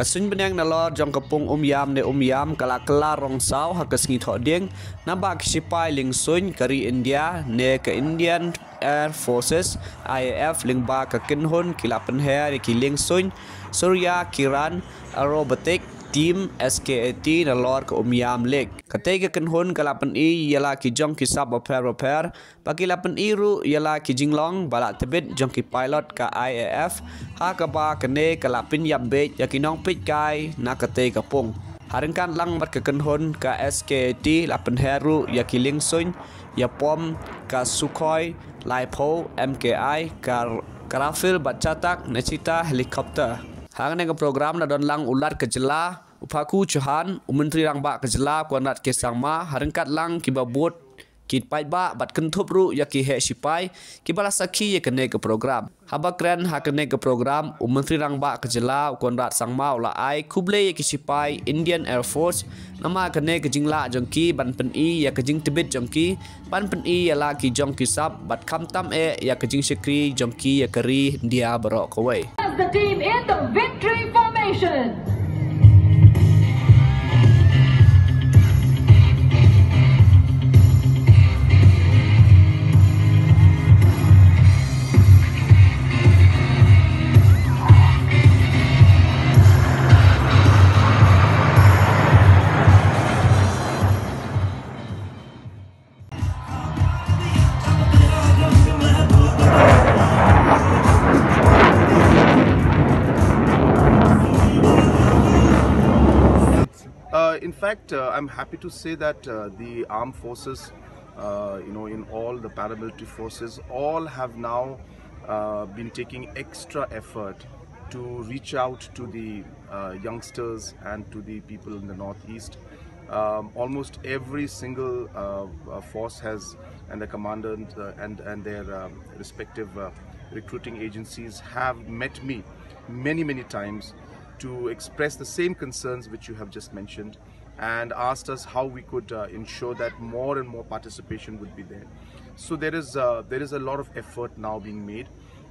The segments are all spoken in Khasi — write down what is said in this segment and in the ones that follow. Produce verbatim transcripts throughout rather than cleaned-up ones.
Ka suiñ bneng nalor jong ka pung Umiam ne Umiam ka la kylla rong saw ha ka sngi Thohdieng, naba ki shipai liengsuiñ ka ri India ne ka Indian Air Forces, I A F, lyngba ka kynhun ki la pynher ïa ki liengsuiñ Surya Kiran Aerobatic Team, S K A T, nalor ka Umiam Lake. Katei ka kynhun ka la pyni ïa la ki jong ki sap bapher bapher, ba ki la pyni ruh ïa la ki jinglong ba la tbit jong ki pilot ka I A F, ha kaba kane ka la pynïap beit ïa ki nongpeitkai na katei ka pung. Ha ryngkat lang bad ka kynhun ka S K A T la pynher ruh ïa ki liengsuiñ ïapom ka Sukhoi laiphew M K I, ka, ka Rafale bad Chetak ne Cheetah helicopter. Hangne ka program la don lang u Lat ka jylla u Phaku Chauhan, u Myntri Rangbah ka jylla Conrad K Sangma, ha ryngkat lang kiba bud ki paidbah bad kynthup ruh ïa ki heh shipai kiba la sakhi ïa kane ka program. Haba kren ha kane ka program, u Myntri Rangbah ka jylla u Conrad Sangma u la ai khublei ïa ki shipai Indian Air Force namar kane ka jinglah jong ki ban pyni ïa ka jingtbit jong ki, ban pyni ïa la ki jong ki sap bad khamtam eh ïa ka jingshakri jong ki ïa ka ri India baroh kawei. As the team in the victory formation. Uh, in fact, uh, I'm happy to say that uh, the armed forces, uh, you know, in all the paramilitary forces, all have now uh, been taking extra effort to reach out to the uh, youngsters and to the people in the Northeast. Um, almost every single uh, uh, force has, and the commandant uh, and and their um, respective uh, recruiting agencies have met me many, many times to express the same concerns which you have just mentioned and asked us how we could uh, ensure that more and more participation would be there. So there is uh, there is a lot of effort now being made.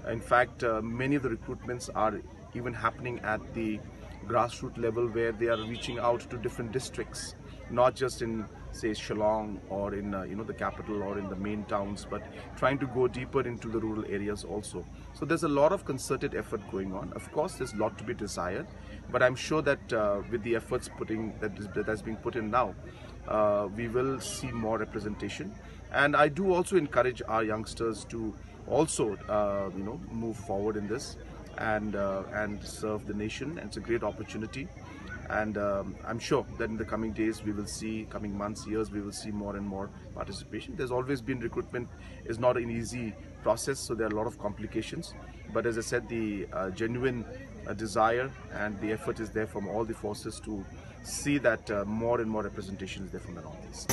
In fact, uh, many of the recruitments are even happening at the grassroots level, where they are reaching out to different districts, not just in, say, Shillong or in uh, you know, the capital or in the main towns, but trying to go deeper into the rural areas also. So there's a lot of concerted effort going on. Of course, there's a lot to be desired, but I'm sure that uh, with the efforts putting that is, that has been put in now, uh, we will see more representation. And I do also encourage our youngsters to also, uh, you know, move forward in this and uh, and serve the nation. And it's a great opportunity. And um, I'm sure that in the coming days, we will see, coming months, years, we will see more and more participation. There's always been, recruitment is not an easy process, so there are a lot of complications. But as I said, the uh, genuine uh, desire and the effort is there from all the forces to see that uh, more and more representation is there from the Northeast.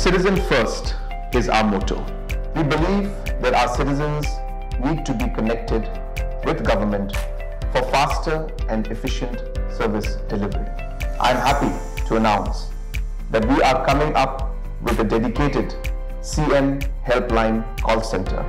Citizen first is our motto. We believe that our citizens need to be connected with government for faster and efficient service delivery. I am happy to announce that we are coming up with a dedicated C M Helpline call center.